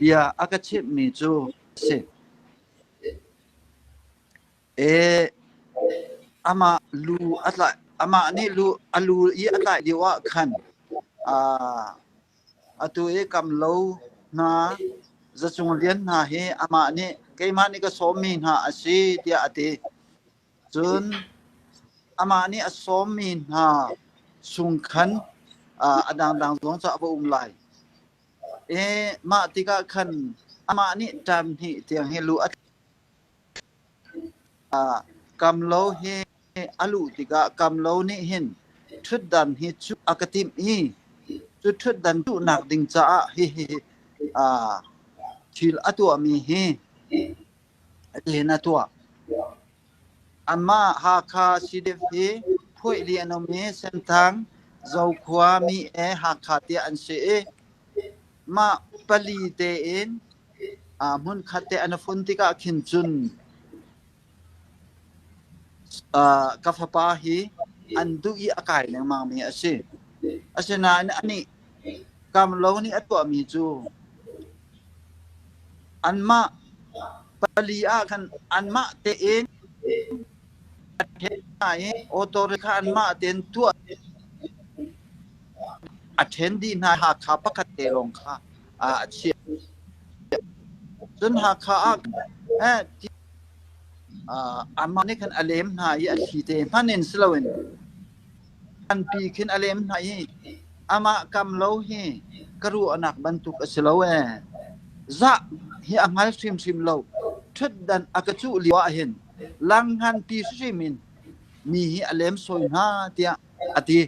Bia a ka chimhmi cu a si. E, amah lu a tlaih, amah nih lu a lu i a tlaih lio ah khan atu i kamlo hna, zacung lian hna hi amah nih keimah nih ka sawmmi hna a si tiah a ti. Cun amah nih a sawmmi hna chung khan a dangdang zong cu a va um lai. I mah tikah khan amah nih ṭam hnih tiang hi lu a Kamlo hi a luh tikah kamlo nih hin ṭhutdan hi cuh a ka timh i cu ṭhutdan cuhnak ding caah hihi thil a tuahmi hi tiin a tuah. Anmah Hakha CDF hi phuaih li an um i Senthang, Zokhua, Mi-e, Hakha tiah an si i mah pali tein hmunkhat te an i fun tikah khin cun ka fapa hi an duh i a kai lengmangmi a si. Asinain anih Kamlo nih a tuahmi cu anmah pali ah khan anmah tein a ṭhen hna i auto kha anmah tein tuah a ṭhen dih hna. Hakha pakhat te lawng kha a chiah. Cun Hakha ah amah nih khan a lem hna i a thli te hmanh in si loin nganpi khin a lem hna i amah kam lo hi ka ruahnak bantuk a si lo ee. Zah hi a hngal hrimhrim lo. Ṭhutdan a ka cuh lio ah hin langnganpi hrim in mi hi a lem sawi hna tiah a ti.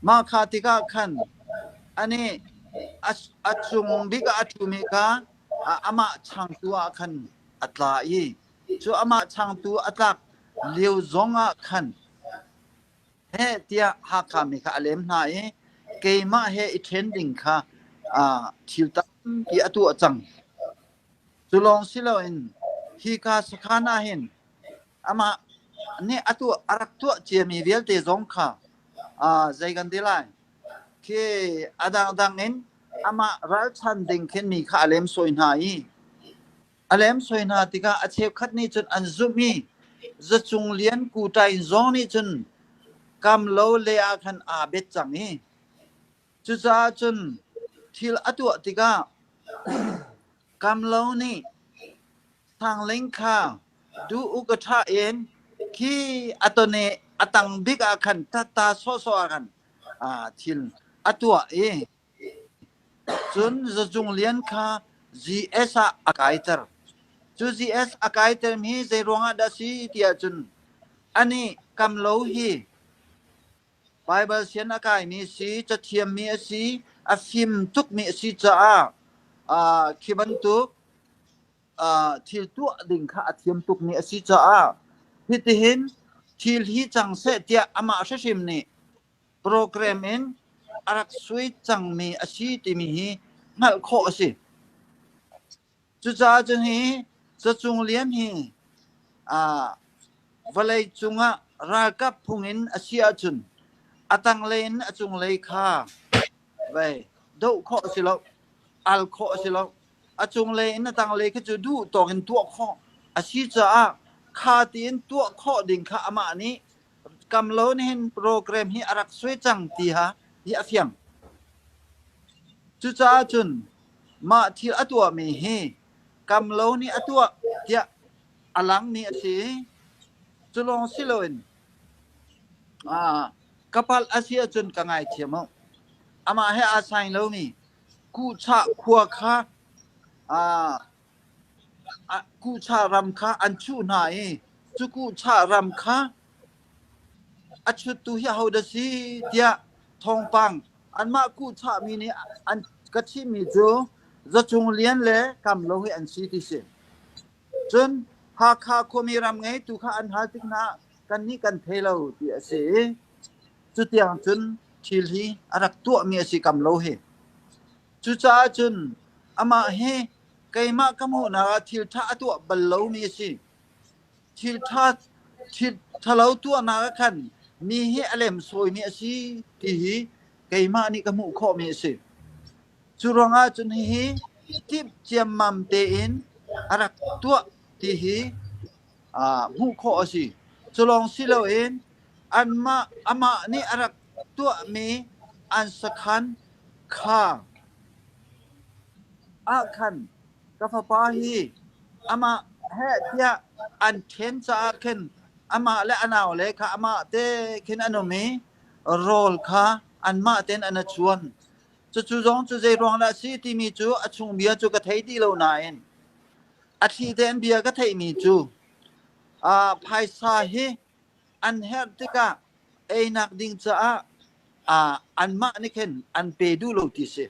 Mah kha tikah khan anih a cung bik ah a ṭhumi kha amah changtu ah khan a tla i cu amah changtu a tlak lio zong ah khan heh tiah Hakha mi kha a lem hna i keimah he i ṭhen ding kha thil tampi a tuah cang. Cu lawng si loin hika sakhan ah hin amah nih a tuah a rak tuah ciami vialte zong kha zei kan ti lai khi a dangdang in amah ralchan ding khin mi kha a lemsawi hna i a lemsawi hna tikah a cheukhat nih cun an zumh i zacung lian kuṭai zong nih cun kam lo le ah khan aa bet cang i Cucaah cun thil a tuah tikah Kamlo nih Sangling kha duh u ka ṭha in khi a tone a tang bik ah khan tatta sawhsawh ah khan thil a tuah i cun Zacung Lian kha GS ah a kaiter. Cu GS a kaiter mi zei ruangah dah si tiah cun anih Kamlo hi Baibal sian a kaimi a si, cathiammi a si, a fim tukmi a si caah khi bantuk thil tuah ding kha a thiam tukmi a si caah hitihin thil hi cang seh tiah amah hrimhrim nih program in a rak sui cangmi a si timi hi hngalh khawh a si. Cucaah cun hi cacung lian hi vawlei cungah ralkap phung in a si ahcun a tanglei in a cunglei kha vei doh khawh a si lo, al khawh a si lo. A cunglei in a tanglei khi cu duh tawk in tuah khawh a si caah kha tiin tuah khawh ding kha amah nih kam lo nih hin program hi a rak suai cang ti ha hi a fiang. Cucaah cun mah thil a tuahmi hi kam lo nih a tuah tiah a langmi a si. Cu lawng si loin ka palh a si ahcun ka ngaithiam u. Amah he aa saing lomi Kuhchah khua kha Kuhchah ram kha an chuh hna i cu kuhchah ram kha a chuttu hi ahodah si tiah thawngpang anmah kuhchahmi nih an ka chimhmi cu Zacung Lian le Kamlo hi an si ti si. Cun Hakha khuami ram ngeitu kha an hal tik hna ah kannih kan thei lo ti a si i cutiang cun thil hi a rak tuahmi a si Kamlo hi. Cucaah cun amah hi keimah ka hmuhnak ah thil ṭha a tuah bal lomi a si. Thil ṭha thil ṭhalo tuahnak ah khan mi hi a lemsawimi a si ti hi keimah nih ka hmuh khawhmi a si. Cu ruangah cun hihi timh ciammam tein a rak tuah ti hi hmuh khawh a si. Cu lawng si loin anmah amah nih a rak tuahmi an sakhan kha ah khan ka fapa hi amah heh tiah an ṭhen caah khin amah le a naule kha amah te khin an um i rawl kha anmah tein an i chuan. Cucu zong cu zei ruang dah a si timi cu a chung bia cu ka thei ti lo nain a thli tein bia ka theihmi cu phaisa hi an herh tikah einak ding caah anmah nih khin an pe duh lo ti si.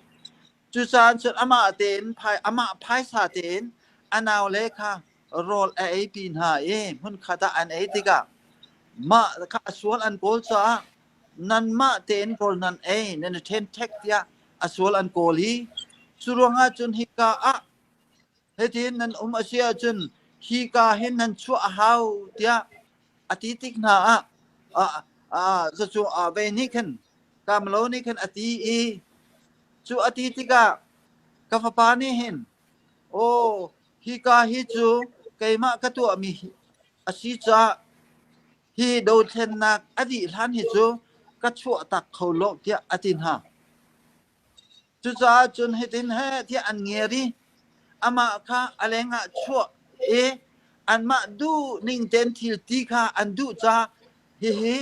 Cucaah cun amah tein amah phaisa tein a naule kha rawl a eipi hna i hmunkhat ah an ei tikah mah kha a sual an kawl caah nanmah tein rawl nan ei nan i ṭhenṭhek tiah a sual an kawl i cu ruangah cun hika ah hitin nan um a si ahcun hika hin nan chuah a hau tiah a ti tik hna ah cucu ve nih khin Kamlo nih khin a ti i cu a ti tikah ka fapa nih hin aw hika hi cu keimah ka tuahmi a si caah hi dothlennak a dih hlan hi cu ka chuah tak kho lo tiah a ti hna. Cucaah cun hitin heh tiah an ngiar i amah kha a lengah chuah i anmah duh ning tein thil ti kha an duh caah hihi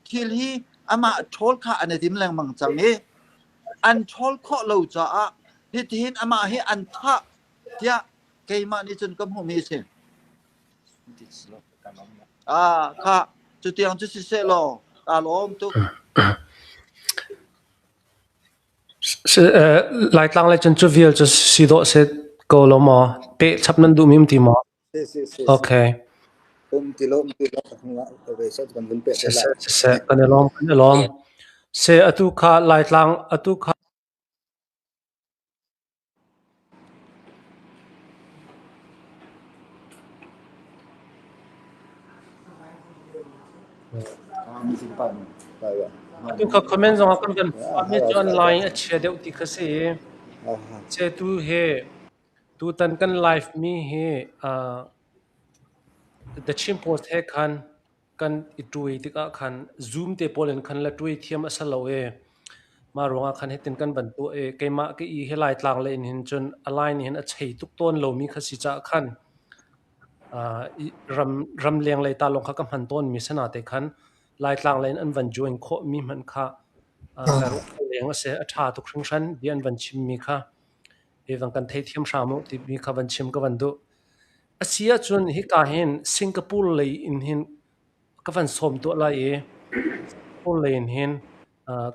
thil hi amah ṭhawl kha an i tim lengmang cang i an ṭhawl khawh lo caah hitihin amah hi an thah tiah keimah nih cun ka hmuhmi a si. Ah, kha cutiang cu siseh law kaa lawm tuk. Laitlang lei cun cu vial cu si dawh si ko lo maw? Peh chap nan duhmi um ti maw? Si si si. Okay. Um ti lo um ti lo ka ve kan vun peh te lai. Siseh, kan i lawm, kan i lawm. Se atu kha Laitlang atu kha Atu kha comment zong ah kan van mi cu an line a chia deuh ti kha si. Che tu he tutan kan live mi hi The Chin Post he khan kan i ṭuai tikah khan Zoom te pawl in khan la ṭuai thiam a si lo i mah ruangah khan hitin kan van tuah i keimah ka i hi Laitlang lei in hin cun a line hin a chei tuk tawn lomi kha si caah khan ram ramleng lei ta lawng kha ka hman tawnmi sana te khan Laitlang lei in an van join khawhmi hmanh kha ka ruah leng a si. A ṭha tuk hringhran bia an van chimmi kha hi van kan theithiam hram u timi kha van chim ka van duh. A si ahcun hika hin Singapore lei in hin ka van sawm tuah lai i Singapore lei in hin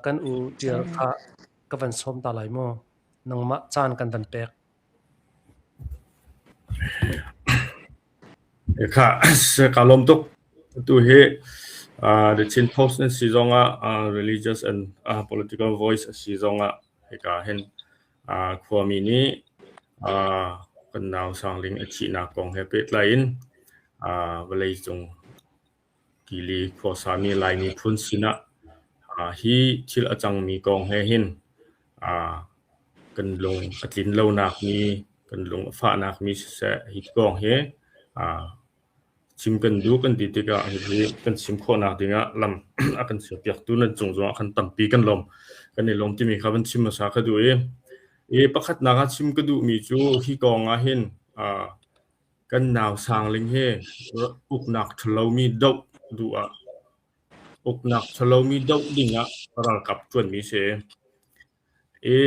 kan u Ṭial kha ka van sawm ta lai mu. Nangmah caan kan van pek. Kha ka lawm tuk. Atu hi The Chin Post nan si zongah religious and political voice a si zongah hika hin khuami nih kan nau Sangling a thihnak kong he pehtlai in vawleicung Kili khuasami Lai miphun sinah hi thil a cangmi kong he hin kan lung a tlin lonak mi, kan lung a fahnak mi siseh hi kong hi chim kan duh kan ti tikah hihi kan chim khawhnak dingah lam a kan serpiaktu nan cung zongah khan tampi kan lawm. Kan i lawm timi kha van chim hmasa ka duh i, i pakhatnak ah chim ka duhmi cu hi kong ah hin kan nau Sangling hi uknak ṭhalomi doh duh ah uknak ṭhalomi doh dingah ralkap ṭuanmi si. I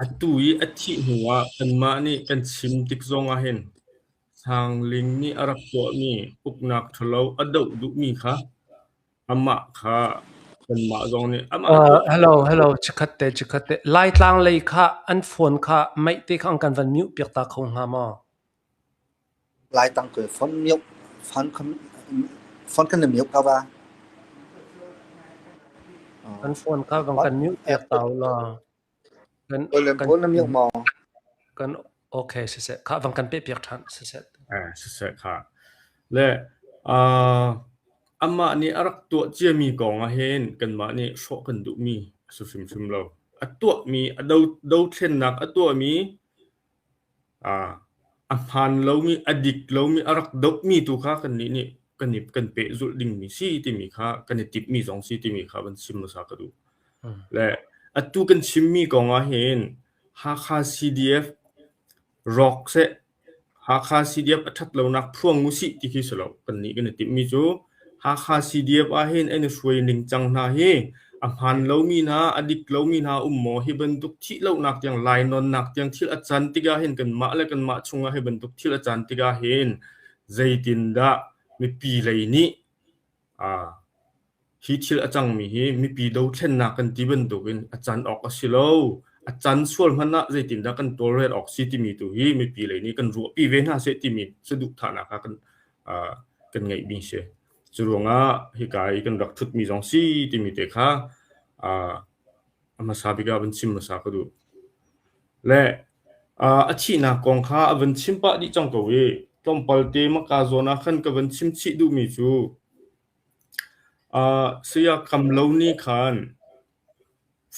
Atu i a thih hnuah kanmah nih kan chim tik zongah hin Sangling nih a rak tuahmi uknak ṭhalo a doh duhmi kha amah kha kanmah zong nih amah Hello, hello, chikkhat te, chikkhat te. Laitlang lei kha an phone kha meih te kha an kan van mute piak ta kho hnga maw? Laitang ke phone mute, phone kan phone kan mute ka ba. An phone kha van kan mute piak ta u law. Kan kan kan okay siseh kha van kan peh piak ṭhan siseh. Eh siseh kha. Le amah nih a rak tuah ciami kong ah hin kanmah nih hrawh kan duhmi a si hrimhrim lo. A tuahmi a dothlennak a tuahmi a hmaan lomi a dik lomi a rak dohmi tu kha kannih nih kan i kan pehzulh dingmi si timi kha kan i timhmi zong si timi kha van chim hmasa ka duh. Le atu kan chimmi kong ah hin Hakha CDF rawk seh Hakha CDF a ṭhat lonak phuang usih ti khi si lo. Kannih kan i timhmi cu Hakha CDF ahhin an i hruai ningcang hna hi a hmaan lomi hna, a dik lomi hna um maw? Hi bantuk thih lonak tiang, lainawnnak tiang thil a can tikah hin kanmah le kanmah chungah hi bantuk thil a can tikah hin zeitindah mipi lei nih Hi thil a cangmi hi mipi dothlennak kan ti bantukin a can awk a si lo. A can sual hmanh ah zeitindah kan tawlrel awk si timi tu hi mipi lei nih kan ruahpi ve hna seh timi saduhthahnak kha kan, uh, kan ngeihmi si. Cu ruangah hika i kan rak ṭhutmi zong si timi te kha uh, a hmasa bik ah van chim hmasa ka duh. Le uh, a thihnak kong kha a van chim pah dih cang ko i tlawmpal te maka zawn ah khan ka van chim chih duhmi cu Saya Kamlo nih khan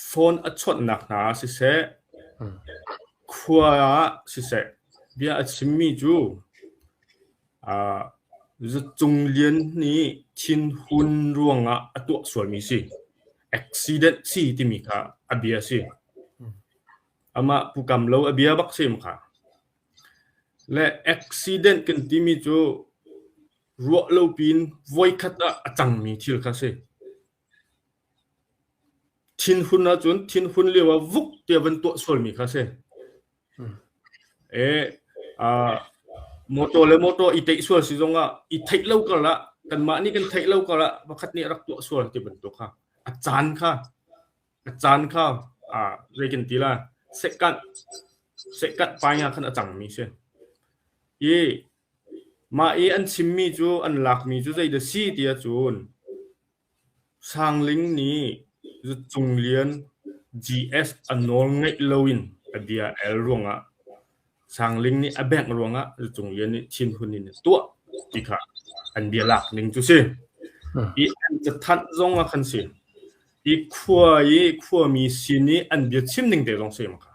phone a chawnhnak hna ah siseh, khua ah siseh, bia a chimmi cu Zacung Lian nih thinhun ruangah a tuah sualmi si. Accident si timi kha a bia a si. Amah Pu Kamlo a bia bak si kha. Le accident kan timi cu ruah lo piin voikhat ah a cangmi thil kha a si. Thinhun ahcun thinhun lio ah vuk tiah van tuah sualmi kha a si. E, uh, motor le motor i teih sual si zongah i theih lo karah kanmah nih kan theih lo karah pakhat nih a rak tuah sual ti bantuk kha a caan kha a caan kha uh, zei kan ti la second second pai ah khan a cangmi si. I Mah i an chimmi cu an lakmi cu zeidah si ti ahcun Sangling nih Zatcung Lian GS a nawl ngeih loin a bia a el ruangah Sangling nih a bengh ruangah Zatcung Lian nih thinhun in a tuah ti kha an bia lak ning cu si. I an cathanh zong ah khan si. I khua i khuami sin i an bia chim ning te zong si kha.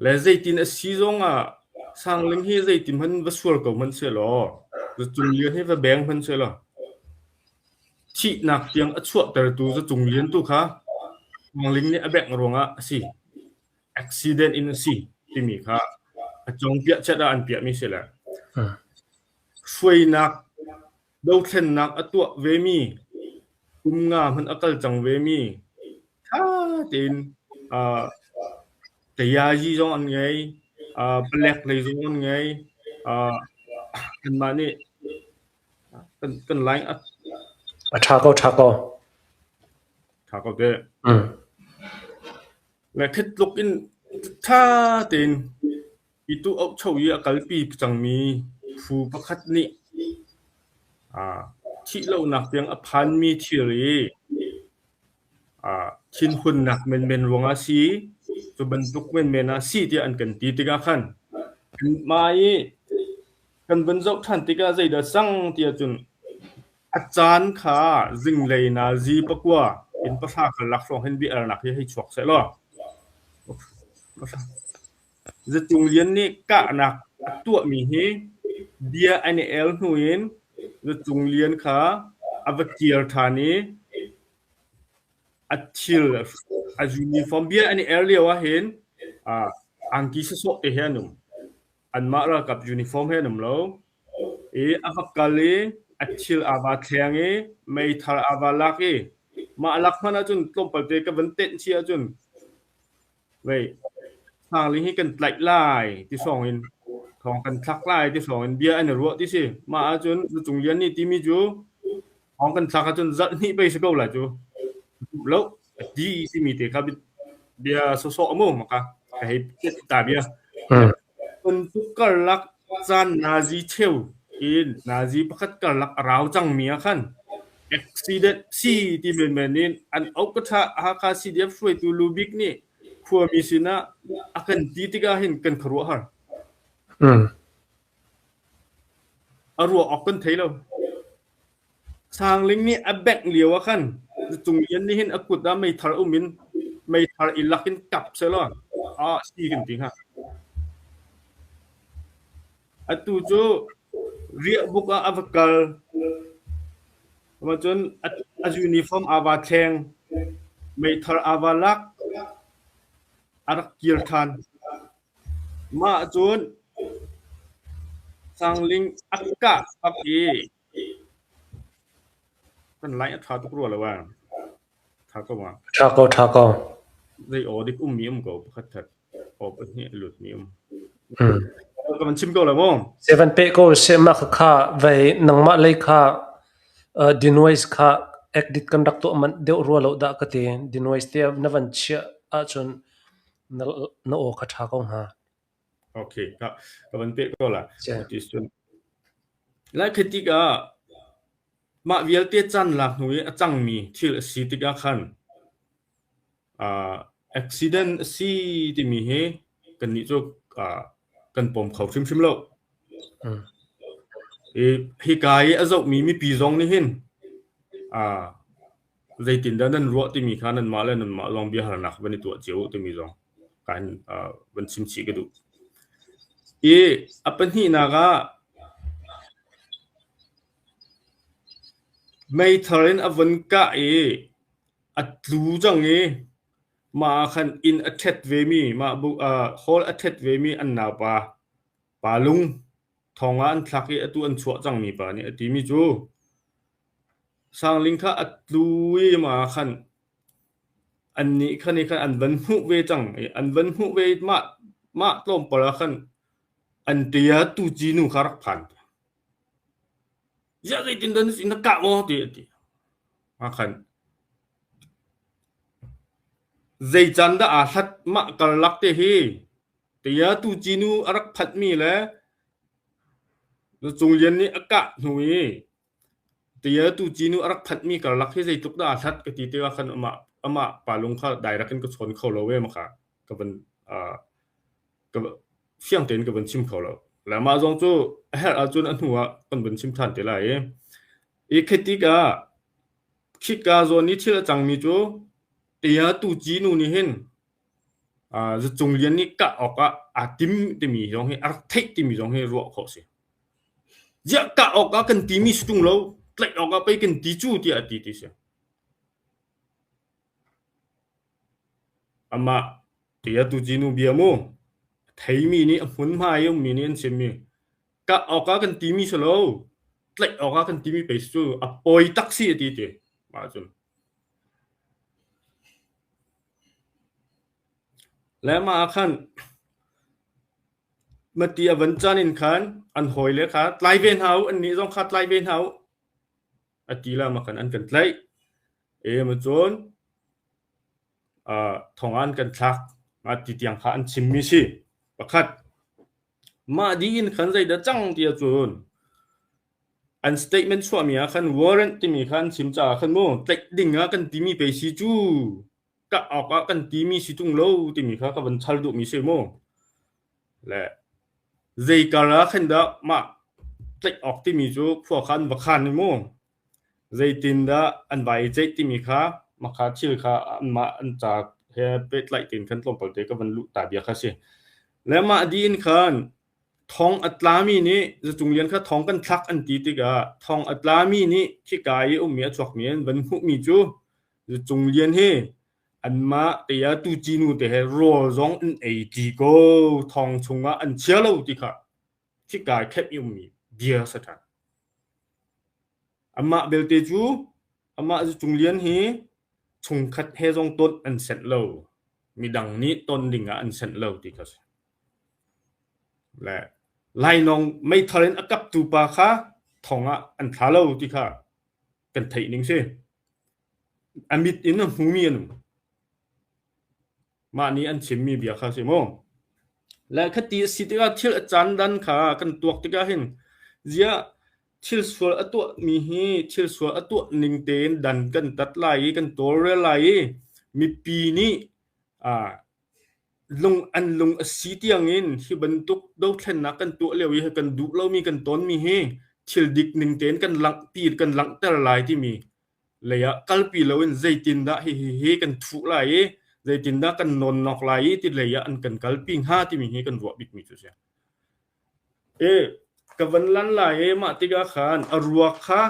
Le zeitin a si zongah Sangling hi zeitin hmanh va sual ko hmanh sehlaw, Zacung Lian hi va beng hmanh sehlaw, thihnak tiang a chuahtertu Zacung Lian tu kha Sangling nih a bengh ruangah a si. Accident in a si timi kha a cong piah chat ah an piahmi si le hruainak dothlennak a tuah vemi kum nga hmanh a kal cang vemi ṭha tein uh, tayazi zong an ngei, uh, palek lei zong an ngei. Uh, kanmah nih kan, kan line a A ṭha ko, ṭha ko. ṭha ko te. Le khi tluk in ṭha tein i tu auhcho i a kalpi cangmi phu pakhat nih thih lonak tiang a phanmi thil i thinhunnak menmen ruangah a si, cu bantuk menmen ah a si tiah an kan ti tikah khan kanmah i kan van zoh ṭhan tikah zeidah cang tiah cun A caan kha zinglei nazi pakua in pahra karlak hrawng hin bia-alnak hi hei chuak sehlaw Zatung Lian nih kahnak a tuahmi hi bia an i el hnu in Zatung Lian kha a va kir ṭhan i a thil a uniform bia an i el lio ahhin angki sawsawh te he an um. Anmah ralkap uniform he an um lo. I a va kal i a thil aa va thleng i meithal aa va lak i mah lak hmanh ahcun tlawmpal te ka van tenh chih ahcun vei Sangling hi kan tlaih lai ti hrawng in thawng kan thlak lai ti hrawng in bia an i ruah ti si. Mah ahcun Zacung Lian nih timi cu thawng kan thlak ahcun zarh hnih pei si ko lai cu. Lo a ti timi te kha bia sawsawh mu maka ka hei ta bia. Bantuk karlak caan nazi cheu in nazi pakhat karlak a rau cangmi ah khan accident si ti menmen in an auh ka ṭha Hakha CDF hruaitu lu bik nih khuami sinah a kan ti tikah hin kan khuaruahhar. A ruah awk kan thei lo. Sangling nih a bengh lio ah khan Zacung Lian nih hin a kut ah meithal um in Meithal i lak in kap sehlaw ah si kan ti hnga. Atu cu riahbuk ah a va kal. Cun a uniform aa va thleng. Meithal aa va lak. A rak kir ṭhan. Mah cun Sangling a kah bak i kan line a ṭha tuk rua lo ah. Ṭha ko ma? Ṭha ko, ṭha ko. Zei aw dik ummi um ko pakhat khat. Aw pahnih a lutmi um. Ka van chim ko la maw? Se van pe ko se mah kha vei nangmah lei kha denoise kha edit kan rak tuah manh deuh rua lo dah ka ti. Denoise te na van chiah ahcun na, na aw kha ṭha ko hnga. Okay, ka, ka van pe ko la. Lai khi tikah Mah vialte caan lak hnu i a cangmi thil a si tikah khan accident a si timi hi kannih cu kan pom kho hrimhrim lo. Hika i a zohmi mipi zong nih hin zeitindah nan ruah timi kha nanmah le nanmah lawng biahalnak van i tuah cio u timi zong kan van chim chih ka duh. I a pahnihnak ah Meithal in a vun kah i a tlu cang i mah ah khan inn a ṭhet vemi, mah hall a ṭhet vemi an naupa Pa Lung thong ah an thlak i atu an chuah cangmi pa nih a timi cu Sangling kha a tlu i mah ah khan annih kha nih khan an van hmuh ve cang i an van hmuh ve i mah, mah tlawmpal ah khan an ṭia tuci nu kha rak phan. Ziah zeitindah na na kah maw ti a ti. Ah khan zei caan dah aa hlat mah karlak te hi tiah tuci nu a rak phanhmi le Cung Lian nih a kah hnu i tiah tuci nu a rak phanhmi karlak hi zeitluk dah aa hlat ka ti tikah khan amah amah pa lung kha direct in ka chawn kho lo ve maka ka van ka fiang tein ka van chim kho lo. Le mah zong cu a herh ahcun a hnu ah kan van chim ṭhan te lai i i khi tikah khika zawn i thil a cangmi cu tia tuci nu nih hin Zacung Lian nih kah awkah aa tim timi zong hi a rak theih timi zong hi ruah khawh a si. Ziah kah awkah kan timi si ṭung lo, tlaih awkah pei kan ti cu tiah a ti ti si. Amah tiah tuci nu bia mu a theimi nih a hmunhma i ummi nih an chimmi kah awkah kan timi si lo tlaih awkah kan timi pei si cu a poi tak si a ti ti mah cun le mah ah khan mati a van caan in khan an hawile kha tlai ve hna u annih zong kha tlai ve hna u a ti la ma khan an kan tlaih e ma cun thong ah an kan thlak. Mah ti tiang kha an chimmi si. Pakhat, mah dih in khan zeidah cang ti ahcun an statement chuahmi ah khan warrant timi kha an chim caah khan mu tlaih ding ah kan timi pei si cu kah awk ah kan timi si tung lo timi kha ka van chal duhmi si mu. Le zei kar ah khan dah mah tlaih awk timi cu khua kha an va khan i mu. Zeitindah an vai i ceih timi kha mahka thil kha anmah an ca he pehtlaih tein khan tlawmpal te ka van luh ta bia kha a si. Le mah dih in khan thong a tlami nih Zacung Lian kha thong kan thlak an ti tikah thong a tlami nih khika i ummi a chuakmi an van hmuhmi cu Zacung Lian hi anmah te ah tuci nu te he rawl zong an ei ṭi ko thong chungah an chia lo ti kha khika i khenh i ummi bia a si ṭhan. Amah belte cu amah Zacung Lian hi chungkhat he zong ton an senh lo. Midang nih ton ding ah an senh lo ti kha si. Le lainawng meithal in a kaptu pa kha thong ah an thla lo ti kha kan theih ning si. A mit in a hmumi an um. Mah nih an chimmi bia kha a si mu. Le khati a si tikah thil a caan dan kha kan tuak tikah hin ziah thil sual a tuahmi hi thil sual a tuah ning tein dan kan tat lai i kan tawlrel lai i mipi nih ah lung an lung a si tiangin hi bantuk dothlennak kan tuah lio i kan duh lomi kan tawnmi hi thil dik ning tein kan langhpi kan langhter lai timi lei ah kalpi loin zeitindah hihi hi kan thuh lai i. Zeitindah kan nawnnok lai i ti lei ah an kan kalpi hnga timi hi kan ruah bikmi cu a si. E, ka van lan lai i mah tikah khan a ruak kha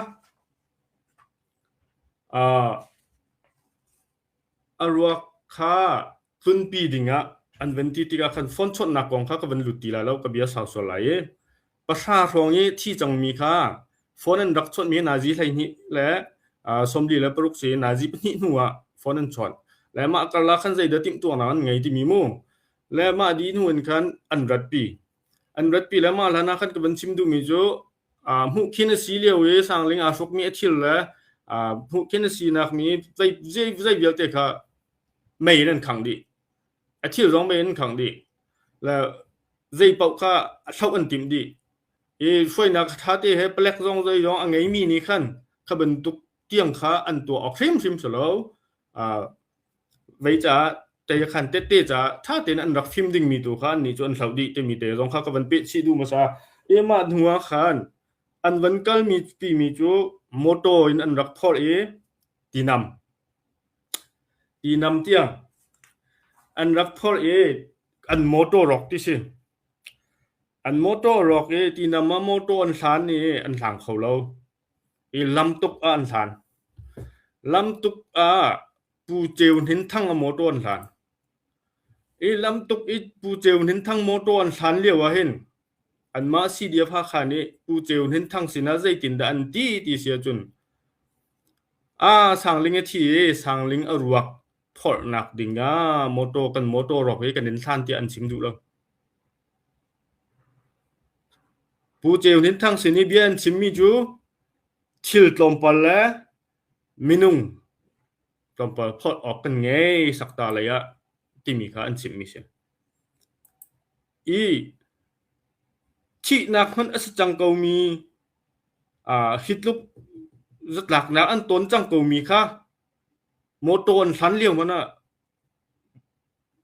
uh, A ruak kha tlunpi dingah an van ti tikah khan phone chawnhnak kong kha ka van lut ti lai lo, ka bia sau sual lai i pahra hrawng i thi cangmi kha phone an rak chawnhmi nazi 12 le 46 si nazi pahnih hnu ah phone an chawnh. Le mah karlak khan zeidah timhtuahnak an ngei timi mu. Le mah dih hnu in khan an ratpi. An ratpi le mah hlan ah khan ka van chim duhmi cu hmuhkhin a si lio i sangling aa hrukmi a thil le hmuhkhin a sinak mi zei zei vialte kha mei in an khangh dih. A thil zong mei in an khangh dih. Le zei paoh kha a hloh an timh dih. I hruainak ṭha te he palek zong zei zong a ngeimi nih khan kha bantuk tiang kha an tuah awk hrimhrim si lo. Vei caah tei khan tette caah ṭha tein an rak fim dingmi tu kha annih cu an hloh dih timi te zong kha ka van peh chih duh hmasa. I mah hnu ah khan an van kalmi timi cu motor in an rak phorh i tinam tinam tiang an rak phorh i an motor rawk ti si. An motor rawk i tinam ah motor an hlan i an hlang kho lo. I lamtuk ah an hlan. Lamtuk ah Pu Ceu Hnin Thang a mawṭaw an hlan. I lamtuk i Pu Ceu Hnin Thang mawṭaw an hlan lio ah hin anmah CDF Hakha nih Pu Ceu Hnin Thang sinah zeitindah an ti ti si ahcun ah Sangling a thi i Sangling a ruak phorhnak ding ah mawṭaw kan mawṭaw rawk hi kan in hlan tiah an chim duh lo. Pu Ceu Hnin Thang sin i bia an chimmi cu thil tlawmpal le minung tlawmpal phorh awk kan ngei sakta lei ah timi kha an chimmi si. I thihnak hmanh a si cang komi hi tluk zatlaknak an tawn cang komi kha mawtaw an hlan lio hmanh ah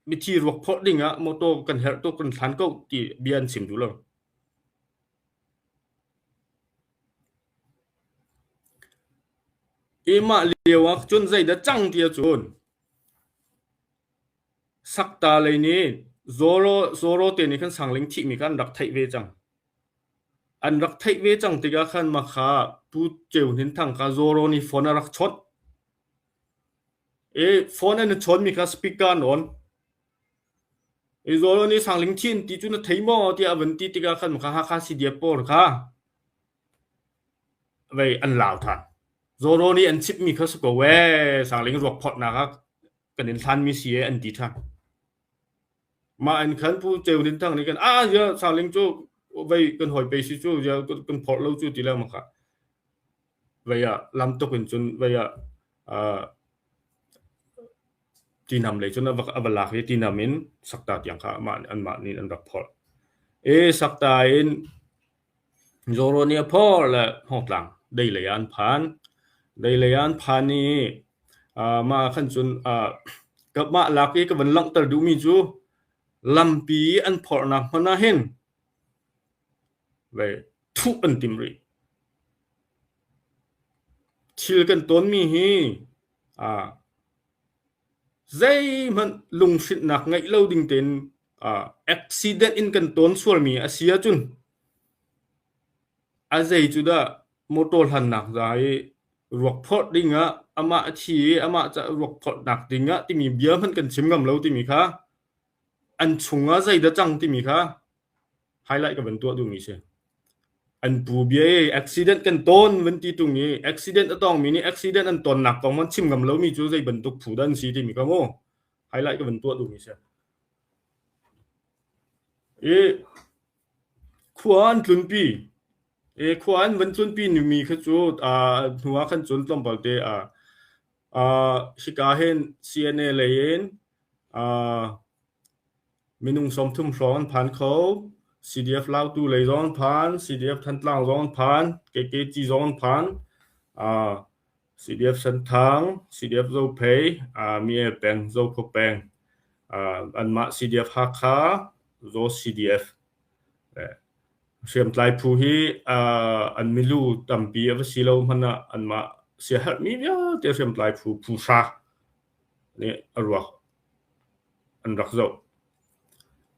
Mithi ruak phorh ding ah mawtaw kan herh tuk kan hlan ko ti bia an chim duh lo. I mah lio ah cun zeidah cang ti ahcun sakta lei nih Zoro Zoro te nih khan Sangling thihmi kha an rak theih ve cang. An rak theih ve cang tikah khan mah kha Pu Ceu Hnin Thang kha Zoro nih phone a rak chawnh. I phone an i chawnmi kha speaker an on. I Zolo nih Sangling Chin ti cu na thei maw tiah a van ti tikah khan kha Hakha CDF pawl kha vei an lau than. Zoro nih an chimhmi kha si ko ee Sangling ruak phorhnak ah kan in hlanmi si ee an ti than. Mah in khan Pu Ceu Nin Thang nih khan ah ya Sangling cu vei kan hawi pe si cu ya kan phorh lo cu ti le ma kha Vei ah lamtuk in cun vei ah tinam lei cun a va lak i tinam in sakta tiang kha amah anmah nih an rak phorh. I sakta in Zoro nih a phorh le Hmawngtlang dei lei ah an phan. Dei lei ah an phan i mah ah khan cun mah lak i ka van langhter duhmi cu lampi an phorhnak hmun ah hin vei thuh an timh rih. Thil kan tawnmi hi ah zeihmanh lunghrinhnak ngeih lo ding tein ah accident in kan tawn sualmi a si ahcun a zei cu dah motor hlannak ca i ruak phorh ding ah amah a thi i amah ca ruak phorhnak ding ah timi bia hmanh kan chim ngam lo timi kha an chungah zeidah cang timi kha highlight ka van tuah duhmi si. An pu bia i accident kan tawn van ti tung i accident a tongmi nih accident an tonnak kong man chim ngam lomi cu zei bantuk phu dah an si timi kha mu highlight ka van tuah duhmi si. I khua an tlunpi i khua an van tlunpi nimi kha cu hnu ah khan cun tlawmpal te hika hin CNA lei in Minung 30 hrawng an phan kho. CDF Lautu lei zong an phan, CDF Thantlang zong an phan, KKG zong an phan, uh, CDF Senthang, CDF Zophei, uh, Mie peng, Zokhua peng, uh, anmah CDF Hakha, Zo CDF. Eh, hriamtlai phu hi uh, an milu tampi a va si lo hmanh ah anmah siaherhmi vialte hriamtlai phu phu hra nih a ruak. an rak zoh.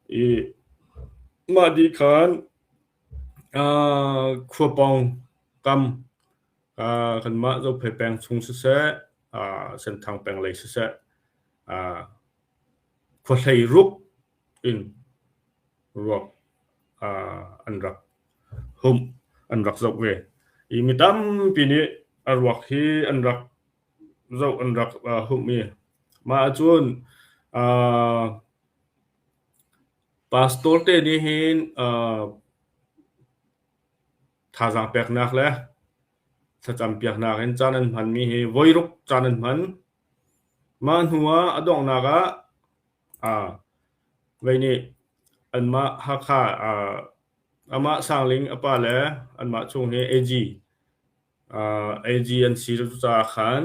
I mah dih khan khua pawng kam kanmah Zophei peng chung siseh, Senthang peng lei siseh, khua hleiruk in ruak an rak humh, an rak zoh ve. I mi tampi nih a ruak hi an rak zoh an rak humh i mah ahcun pastor te nih hin thazaang peknak le thlacam piaknak in caan an hmanmi hi voiruk caan an hman. Mah hnu ah a donghnak ah vei nih anmah Hakha amah Sangling a pa le anmah chung hi AG AG an si caah khan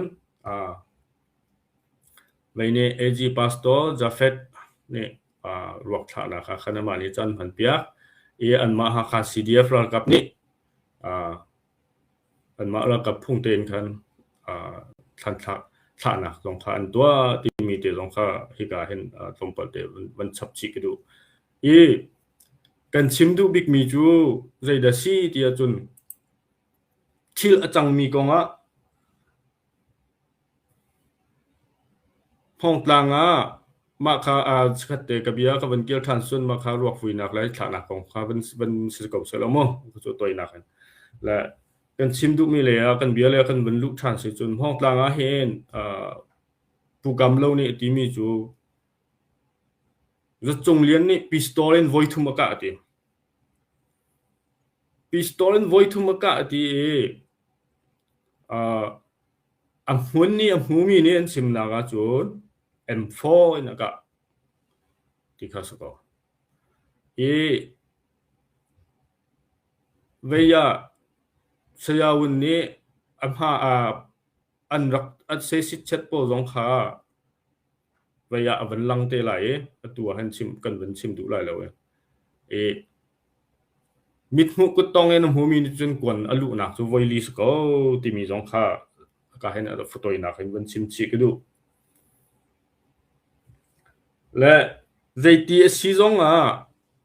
vei nih AG Pastor Jafet nih ruak thlahnak ah khan amah nih caan hmanpiak i anmah Hakha CDF ralkap nih anmah ralkap phung tein khan thlanthlak thlahnak zong kha an tuah timi te zong kha hika hin tlawmpal te van chap chih ka duh. I kan chim duh bikmi cu zeidah si ti ahcun thil a cangmi kongah Hmawngtlang ah mah kha chikkhat te ka bia ka van kir ṭhan cun mah kha ruak vuinak le thlahnak kong kha van van si ko seh law mu cu toinak in. Le kan chim duhmi lei ah kan bia lei ah kan van luh ṭhan si cun Hmawngtlang ah hin Pu Kam Lo nih a timi cu Zatcung Lian nih pistol in voithum a kah a ti. Pistol in voithum a kah a ti i a hmun i a hmumi nih an chimnak ahcun M4 in a kah ti kha si ko. I vei ah Saya Wun nih a hma ah an rak an sesitchet pawl zong kha vei ah a van lang te lai i atu ah han chim kan van chim duh lai lo i. I Mithmuh kuttong in a hmumi nih cun kuan a luhnak cu voili si ko timi zong kha ka hin a fatoinak in van chim chih ka duh. Le zeiti a si zong ah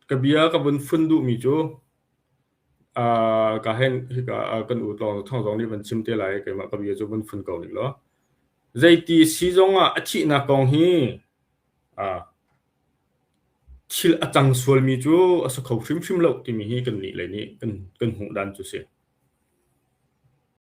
ka bia ka vun fun duhmi cu ka hen hika kan u tlawng thong zong nih van chim te lai keimah ka bia cu vun fun ko ning law. Zeiti si zong ah a thihnak kong hi Thil a cang sualmi cu a si kho hrimhrim lo timi hi kannih lei nih kan hmuh dan cu a si.